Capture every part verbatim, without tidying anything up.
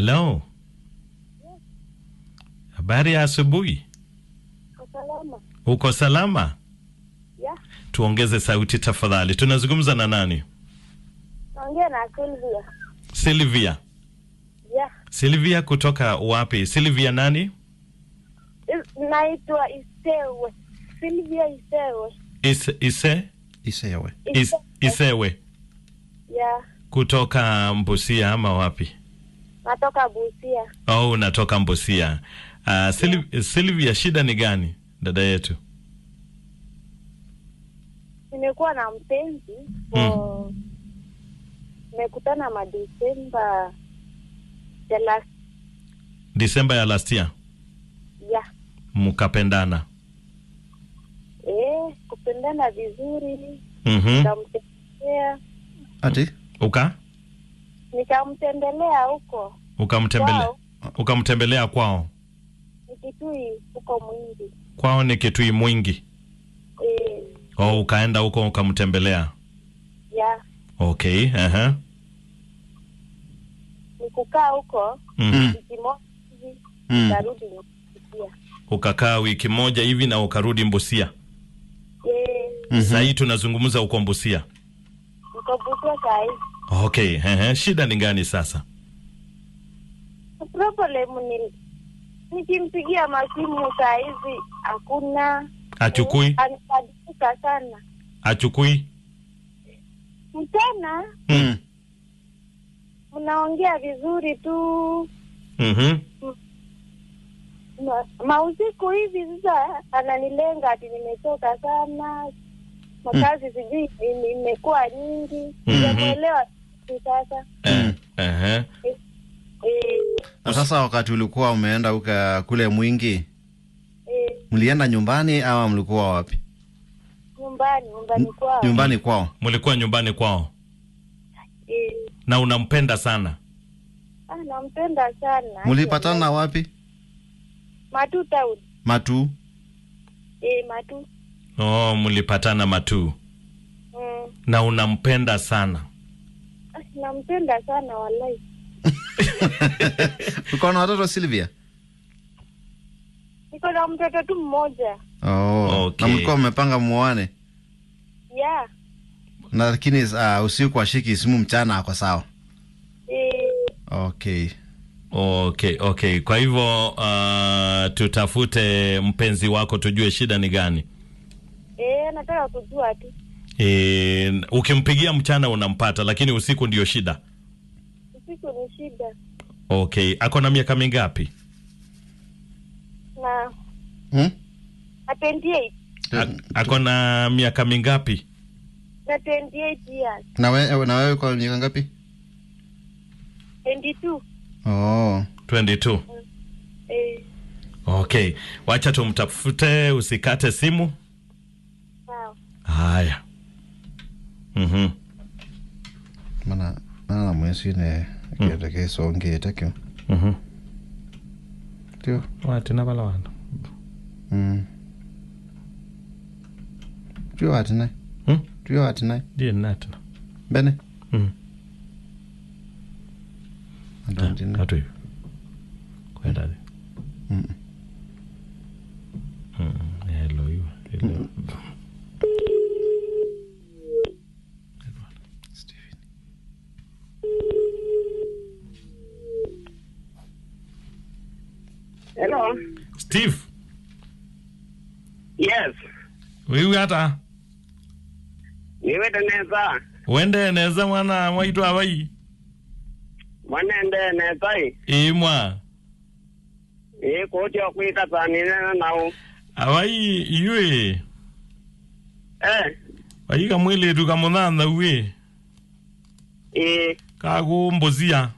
Hello. Habari ya asubuhi. Uko salama? Uko salama? Yeah. Tuongeze sauti tafadhali. Tunazungumza na nani? Naongea na Sylvia. Sylvia. Yeah. Sylvia kutoka wapi? Sylvia nani? Is-, naitwa Isewe. Sylvia Isewe. Is-, Ise? Isewe. Is-, Isewe. Isewe. Yeah. Kutoka Mbusia ama wapi? Natoka Busia. Oh, unatoka Mbusia. Ah, Syl-, yeah. Sylvia, shida ni gani, dada yetu? Nimekuwa na mpenzi for, nimekutana ma December ya last. December ya last year? Yeah. Mkapendana? Eh, kupendana vizuri. Mhm. Nikamtembelea. Ati? Uka? Nikamtembelea huko. Ukamtembelea? Kwao. Ukamtembelea kwao? Ni Kitui huko Mwingi. Kwao ni Kitui Mwingi? Eh. Oh, ukaenda huko ukamtembelea? Yeah. Okay, aha. Ni kukaa huko, mm, wiki moja hivi, mm, nikarudi Busia. Ukakaa wiki moja hivi na ukarudi Mbusia? Eh. Mhm. Saa hii tunazungumza uko Mbusia? Niko Busia saa hii. Okay, ehe, shida ni gani sasa? Problem ni, nikimpigia masimu saa hizi hakuna. Achukui? Eh, anabadilika sana. Achukui? Mchana, mm, mnaongea vizuri tu. Mhm. Ma-, mausiku hivi sasa ananilenga ati nimechoka sana. Makazi sijui ime-, imekuwa nyingi. Mhm. Sijamuelewa tu sasa. Eh, mm, ehe. Eh, eh. Na sasa wakati ulikuwa umeenda uka-, kule Mwingi, eh, mlienda nyumbani ama mlikuwa wapi? Nyumbani, nyumbani kwao. Nyumbani kwao? Mlikuwa nyumbani kwao? Eh. Na unampenda sana? Ah, nampenda sana. Mlipatana wapi? Matu town. Matu? Eh, Matu. Oh, mlipatana Matu. Mm. Na unampenda sana? Ah, nampenda sana walai. Uko na watoto, Sylvia? Niko na mtoto tu mmoja. Oh, okay. Na mlikuwa mmepanga muoane? Yeah. Na lakini, ah, usiku ashiki simu, mchana ako sawa? Eh. Okay. Okay, okay. Kwa hivyo, ah, tutafute mpenzi wako tujue shida ni gani. Eh, nataka kujua tu. Eh, ukimpigia mchana unampata, lakini usiku ndio shida. Usiku ni shida. Okay, ako na miaka mingapi? Na, hmm? Na twenty-eight. A-, ako na miaka mingapi? Na twenty-eight years. Na we-, na wewe kwa miaka ngapi? Twenty-two. Oh. Twenty-two. Mm. Eh. Okay, wacha tumtafute, usikate simu. Sawa. Haya. Mhm. Mana, mana na mwesi ne, mm, kĩete kĩsongete kyo. Mhm. Tyo. Watina vala wanda. Mm. Tyo watina. Hmm? Tyo watina. Ndiye natina. Mbene. Mm. Andũ angĩ nĩ- Atwĩ. Kwenda thĩ. Mm. Mm, hello, you. Hello. Mm. Steven. Hello. Steve. Yes. Wĩw'a ata? Nĩwĩte nesa. Wendee nesa mwana wa mwaitũ Avai? Mwanendee nesa ĩ. Ĩĩ mwa. Ĩĩ kũtya kwĩka ta nĩnena nao. Avai yu ĩ. Eh. Vai kamwĩlĩtu kamũnyanyaũ ĩ. Ĩĩ. Kakũmbũsia.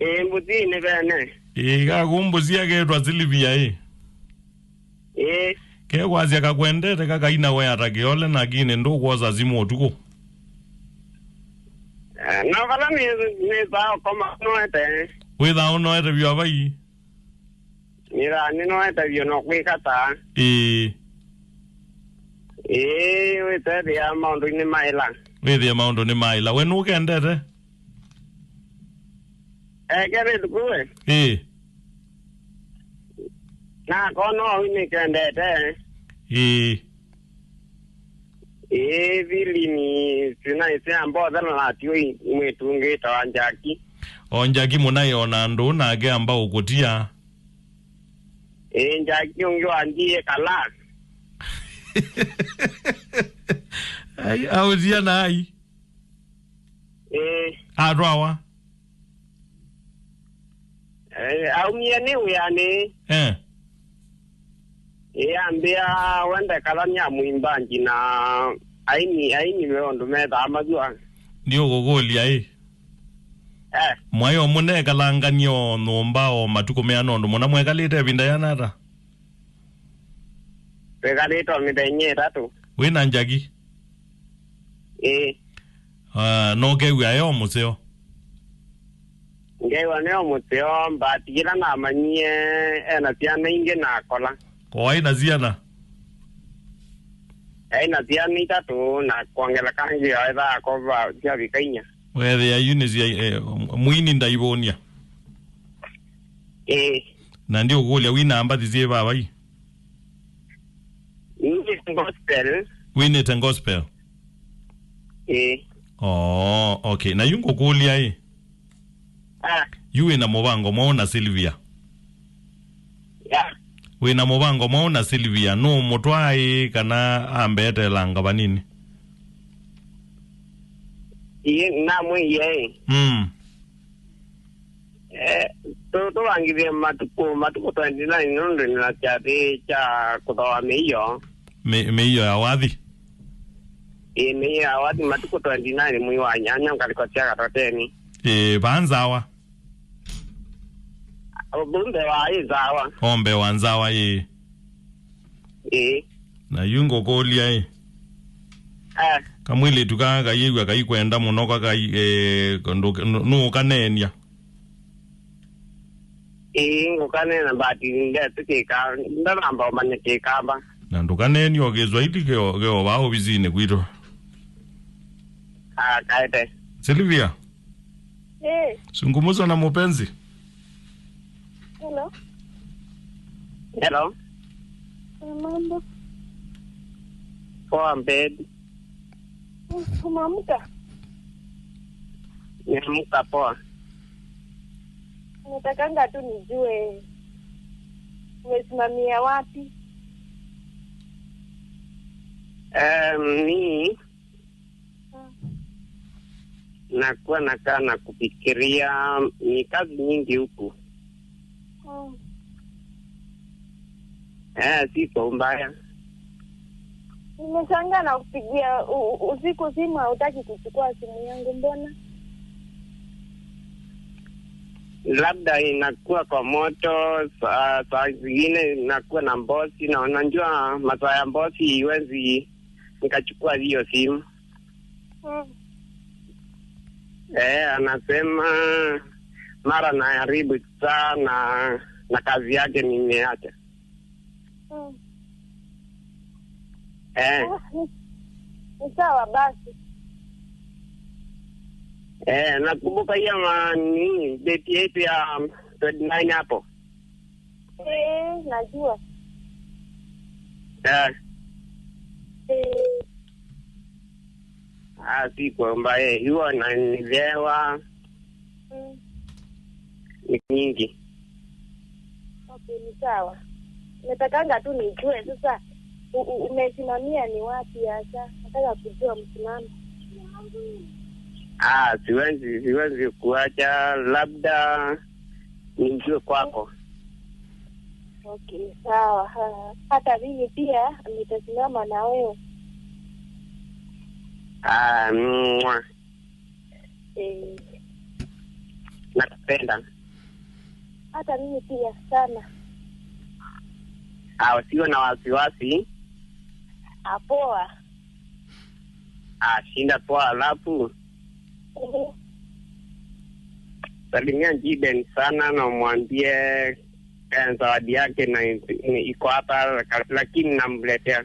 Ĩĩ, Mbusinĩ vene. Ĩĩ, kakũmbũsia ketwa Silvia ĩ. Ĩĩ. Kekwasya kakwendete kakaina we ata kĩole, lakini ndũkwosa simũ ũtukũ. Eh, no vala nĩ, nĩsaa ũkoma noete. Wĩthaa ũnoete vyũ Avai? Nĩthaa nĩnoete vyũ no kwĩka taa. Ĩĩ. Ĩĩ, wĩtethĩa maũndũinĩ maĩla. Wĩthĩe maũndũnĩ maĩla. We nũkendete? Eke vĩtuku we. Ĩĩ. Nakona ũu nĩkendete. Ĩĩ. Ĩĩ, vilini sinaisya mbothela na tiũi mwĩtungĩta wa Njaki. O Njaki mũnaĩ ona andũ nake amba ũkũtia. Ĩĩ, Njaki ũngĩ wa ndiĩ kala. Ai, aũtia na ai. Ĩĩ. Atwawa. Eh, aumie nĩ wĩanĩ. Eh. Ĩĩ, ambĩa wende kathania mwimbanji na aini, aini me ũndũ methaa mathua. Ndiũkũkũlya ĩ. Eh. Mwaĩ o mũnekalanganie o nyũmba o matukũ meana ũndũ mũna mwekalĩte ĩvinda yana ata? Twĩkalĩte o mĩthenya ĩtatũ. Wĩ na Njaki? Ĩĩ. Ah, no kew'a e o mũseo? Ngew'a nĩ o mũseo, but yĩla namanyie ena syana ingĩ na akola. Ko waĩ na syana? Aĩ na syana itatũ na kwongela kangĩ aetha akova syavika inya. Weethĩa yu nĩ sya, eh, mwini ndaivũnia. Ĩĩ. Na ndiũkũlya wina mbathi syĩ vavai? Nĩ gospel. Winĩte gospel? Ĩĩ. Oh, okay. Na yu ngũkũlya ĩ? Ah. Yu wĩna mũvango mwaũ na Sylvia? Ya. Wĩna mũvango mwaũ na Sylvia? Nũũmũtwaa ĩ kana ambeetelanga vanini? Ĩĩ, namwĩie ĩ. Mm. Eh, tũ-, tũvangĩthye matukũ, matukũ twenty-nine nũndũ nĩna kyathĩ kya kũthooa mĩio. Mĩ-, mĩio ya wathi? Ĩĩ, mĩio ya wathi matukũ twenty-nine mwei wa nyanya ngalĩko sya Katateni. Ĩĩ, vaa Nzawa? Mbee wa ĩ Nzawa. O mbee wa Nzawa, ĩĩ. Ĩĩ. Na yu ngũkũlya ĩ? Eh. Kamwĩlĩtu kaa kayĩw'a kaikwenda mũno kakai, eh, ndũ-, nũ-, nũũkaneenya? Ĩĩ, ngũkaneena, but ndetĩkĩka, ndanamba ũmanya Kĩkamba. Na ndũkaneeni o Kĩswahili keo, keo vaa ovisinĩ kwitũ. Ah, kaete. Sylvia? Eh. Zungumza na mpenzi. Hello. Hello. Eh, mambo. Poa, babe. Umeamka? Nimeamka poa. Natakanga tu nijue umesimamia wapi? Eh, mi Mm. nakuwa nakaa na kufikiria, ni kazi nyingi huku. Mm. Eh, si kwa ubaya. Nimeshangaa na kupigia u-, u-, usiku simu, hautaki kuchukua simu yangu, mbona? Labda inakuwa kwa moto, saa, saa zingine inakuwa na mbosi, na unajua masaa ya mbosi huwezi nikachukua hiyo simu. Mm. Eh, anasema mara naharibu saa na, na kazi yake nimeacha. Mm. Eh. Ah, ni, ni sawa basi. Eh, nakumbuka hiyo ma-, nini, date yetu ya twenty-nine hapo. Eh, najua. Eh. Eh. Ah, si kwamba, eh, huwa nanilewa. Mm. Ni nyingi. Okay, ni sawa. Natakanga tu nijue sasa u-, u-, umesimamia ni wapi hasa? Nataka kujua msimamo. Ah, siwezi, siwezi kuacha, labda nijue kwako. Okay, sawa. Ha, hata mimi pia nitasimama na wewe. Ah, mwa. Eh. Nakupenda. Hata mimi pia sana. Ah, usiwe na wasiwasi. Ah, poa. Ah, shinda poa, alafu Mhm. salimia Jiden sana na umwambie, eh, zawadi yake na, ni, iko hapa, laka-, lakini namletea.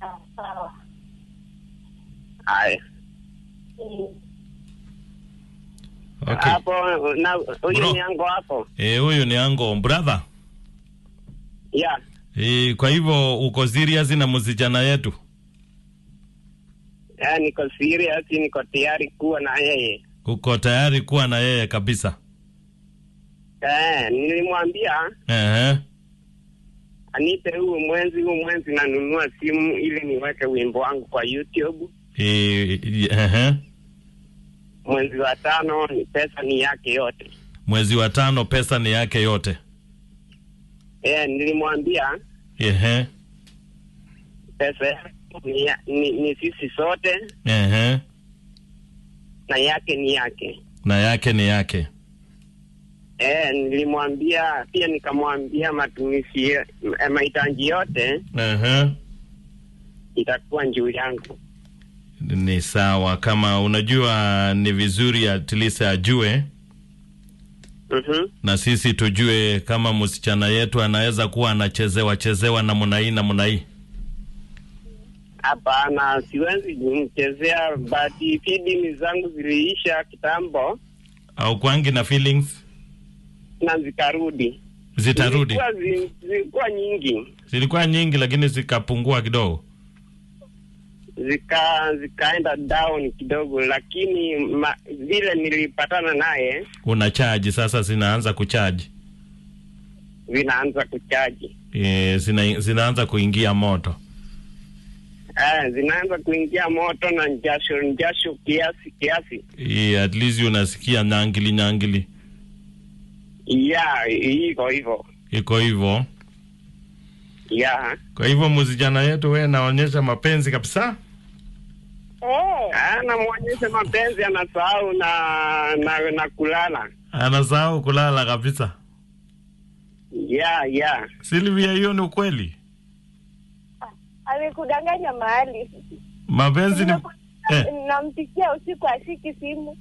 Ah, sawa. Haya. Mm. Okay. Hapo, na huyu Bro. ni ango hapo. Eh, huyu ni ango, brother. Yeah. Eh, kwa hivyo uko serious na msichana yetu? Eh, niko serious, niko tayari kuwa na yeye. Uko tayari kuwa na yeye kabisa? Eh, nilimwambia Ehe. anipe huu mwezi, huu mwezi nanunua simu ili niweke wimbo wangu kwa YouTube. Eh, eh, ehe. Mwezi wa tano ni pesa ni yake yote. Mwezi wa tano pesa ni yake yote. Eh, nilimwambia Ehe. pesa yangu ni, ya, ni, ni sisi sote Ehe. na yake ni yake. Na yake ni yake. Eh, nilimwambia pia, nikamwambia matumizi, eh, mahitaji yote Ehe. itakuwa juu yangu. Ni sawa, kama unajua ni vizuri at least ajue Mhm. na sisi tujue kama msichana yetu anaweza kuwa anachezewa chezewa namna hii, namna hii. Hapana, siwezi kumchezea, but feelings zangu ziliisha kitambo. Au kwangi na feelings? Na zikarudi. Zitarudi? Zilikuwa zi-, zilikuwa nyingi. Zilikuwa nyingi, lakini zikapungua kidogo. Zika-, zikaenda down kidogo, lakini ma-, vile nilipatana naye Una charge sasa, zinaanza kucharge. Zinaanza kucharge. Eh, zina-, zinaanza kuingia moto. Eh, zinaanza kuingia moto na njasho, njasho kiasi, kiasi. Eh, at least unasikia nyangili, nyangili. Yeah, iko hivyo. Iko hivyo. Yeah. Kwa hivyo msichana yetu we naonyesha mapenzi kabisa? Eh. Ah, namwonyesha mapenzi, anasahau na, na, na kulala. Anasahau kulala kabisa. Yeah, yeah. Sylvia, hiyo ni ukweli? Amekudanganya mahali. Mapenzi ni Nimekuwa- eh. Nampigia usiku ashiki simu.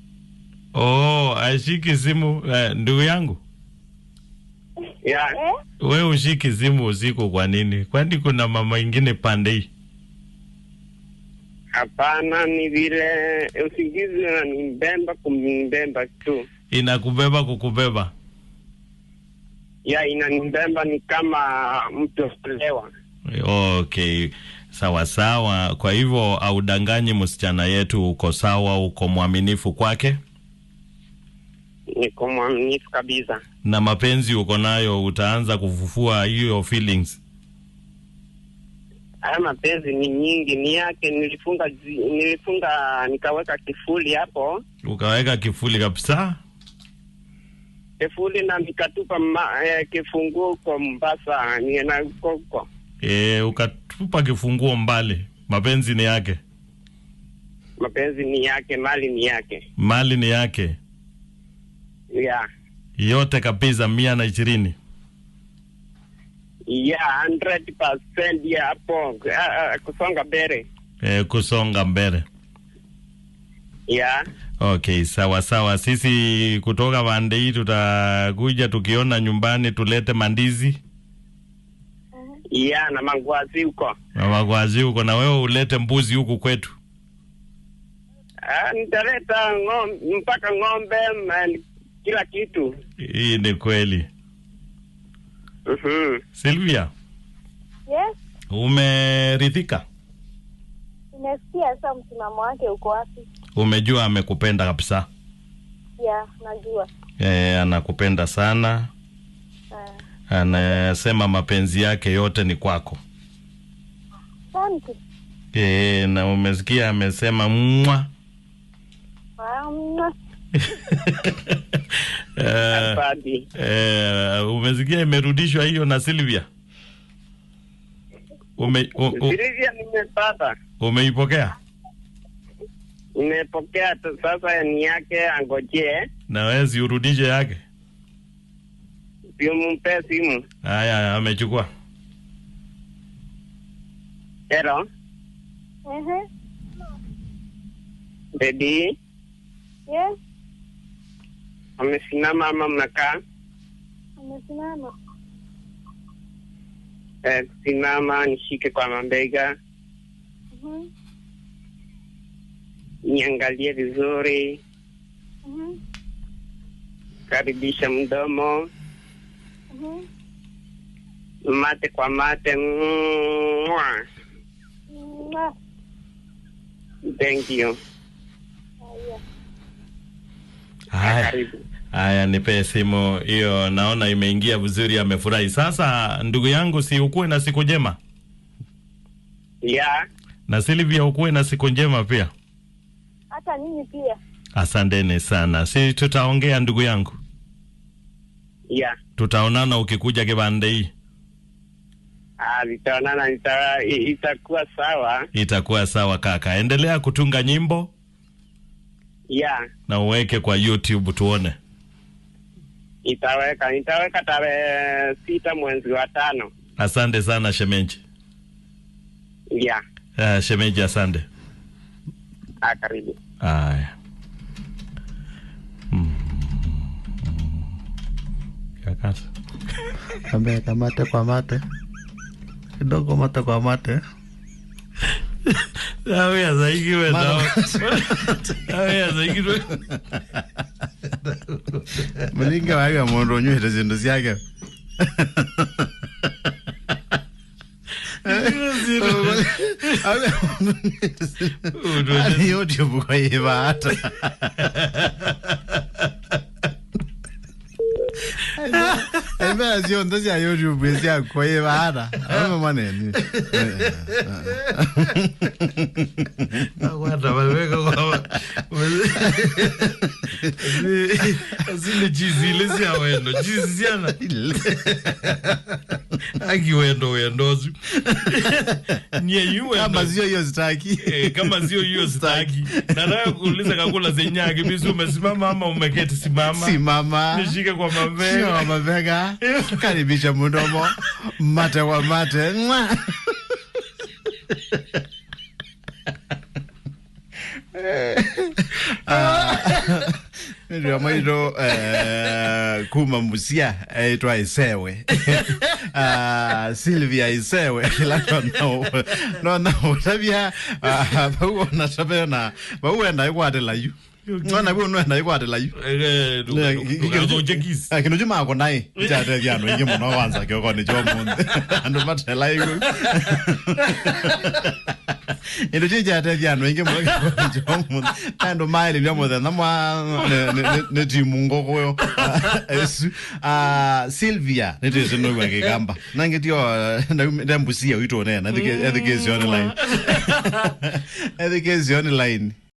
Oh, ashiki simu, eh, ndugu yangu. Yeah. Eh? We ushiki simu usiku kwa nini? Kwani kuna mama ingine pande hii? Hapana, ni vile usingizi unanibemba, kumbemba tu. Inakubeba kukubeba. Ya, inanibemba ni kama mtu olewa. Okay, sawa sawa. Kwa hivyo haudanganyi msichana yetu, uko sawa, uko mwaminifu kwake? Niko mwaminifu kabisa. Na mapenzi uko nayo, utaanza kufufua hiyo feelings? Haya mapenzi ni nyingi, ni yake. Nilifunga zi-, nilifunga, nikaweka kifuli hapo. Ukaweka kifuli kabisa? Kifuli na nikatupa ma-, eh, kifunguo kwa Mombasa, nienda huko huko. Eh, ukatupa kifunguo mbali. Mapenzi ni yake. Mapenzi ni yake, mali ni yake. Mali ni yake. Yeah. Yote kabisa, mia na ishirini. Yeah, hundred percent ya hapo. Ah, ah, kusonga mbele. Eh, kusonga mbele. Yeah. Okay, sawa sawa. Sisi kutoka pande hii tutakuja tukiona nyumbani tulete mandizi. Yeah, na mangwazi huko. Na mangwazi huko, na wewe ulete mbuzi huku kwetu. Ah, nitaleta ng'om-, mpaka ng'ombe, man, kila kitu. Hii ni kweli. Mhm. Sylvia? Yes? Umeridhika? Nimesikia sasa msimamo wake uko wapi? Umejua amekupenda kabisa? Yeah, najua. Eh, anakupenda sana. Ah. Anasema mapenzi yake yote ni kwako. Asante. Eh, na umesikia amesema mwa. Ah, mwa. Eh, Asante. Eh, umesikia imerudishwa hiyo na Sylvia? Ume-, u-, u-, Sylvia nimepata. Umeipokea? Nimepokea tu, sasa ni yake angojee. Na wewe si urudishe yake? Simpe simu. Haya, amechukua. Hello. Ehe. Baby. Yes. Amesimama ama mnakaa? Amesimama. Eh, simama, nishike kwa mabega. Mhm. Niangalie vizuri. Mhm. Karibisha mdomo. Mhm. Mate kwa mate. Mwah. Mwah. Thank you. Haya. Haya. Karibu. Haya, nipe simu hiyo, naona imeingia vizuri, amefurahi. Sasa, ndugu yangu, si ukuwe na siku njema? Yeah. Na Sylvia, ukuwe na siku njema pia. Hata nyinyi pia. Asanteni sana. Si tutaongea, ndugu yangu? Yeah. Tutaonana ukikuja kibandeni. Ah, tutaonana, nita-, i-, itakuwa sawa. Itakuwa sawa, kaka. Endelea kutunga nyimbo. Yeah. Na uweke kwa YouTube tuone. Itaweka, nitaweka tarehe sita mwezi wa tano. Asante sana, shemeji. Yeah. Ah, shemeji, asante. Ah, karibu. Haya. Mm. Kakata. Ambe kamate kwa mate. Kidogo mate kwa mate. Nawe azaiki we. Mara- Nawe azaiki we. Mũlinge wake mũndũ ũnywĩte syĩndũ syake. Ũndũ ũcio. Ani YouTube kwa ĩva ata? Embea syonthe sya YouTube sya kwa ĩva ata? Ama maneni. Akwata maweka kwa ma-, zile cheese ile sya wendo, cheese syana. Aki wendo, wendo ũsu. Nie yu wendo. Kama sio hiyo sitaki. Eh, kama sio hiyo sitaki. Nataka kuuliza, kakula zenye akibisi, umesimama ama umeketi? Simama. Simama. Nishike kwa mabega. Shika kwa mabega. Karibisha mdomo. Mate kwa mate. Mwa. Ah, nĩndĩ wa maitũ, eh, kuma Musia, aitwa Isewe. Ah, Sylvia Isewe, kĩla nona, nona ũtavya, ah, vau ona tavena, vau wenda ĩkwatĩla yu. Nona vau nenda ĩkwatĩla yu. Eh, eh, nduka, nduka, nduka, nduka, nduka, nduka, Ah, kĩndũ kyu makũnaĩ, nĩkyatethya andũ aingĩ mũno kwanza kĩokonĩ kya ũmũnthĩ. Andũ matela ĩw'o. Kĩndũ kyu kyatethya andũ aingĩ mũno kĩokonĩ kya ũmũnthĩ. Andũ maĩlĩlya mũthenya mwa, nĩ, nĩ, nĩ, nĩ timu ngũkũ yo. Ĩsu. Ah, Sylvia, nĩtwĩsĩ nũw'a Kĩkamba. Nangĩ tio, eh, nde Mbusia witũ ũneena, ethikĩsye online. Ethikĩsye online.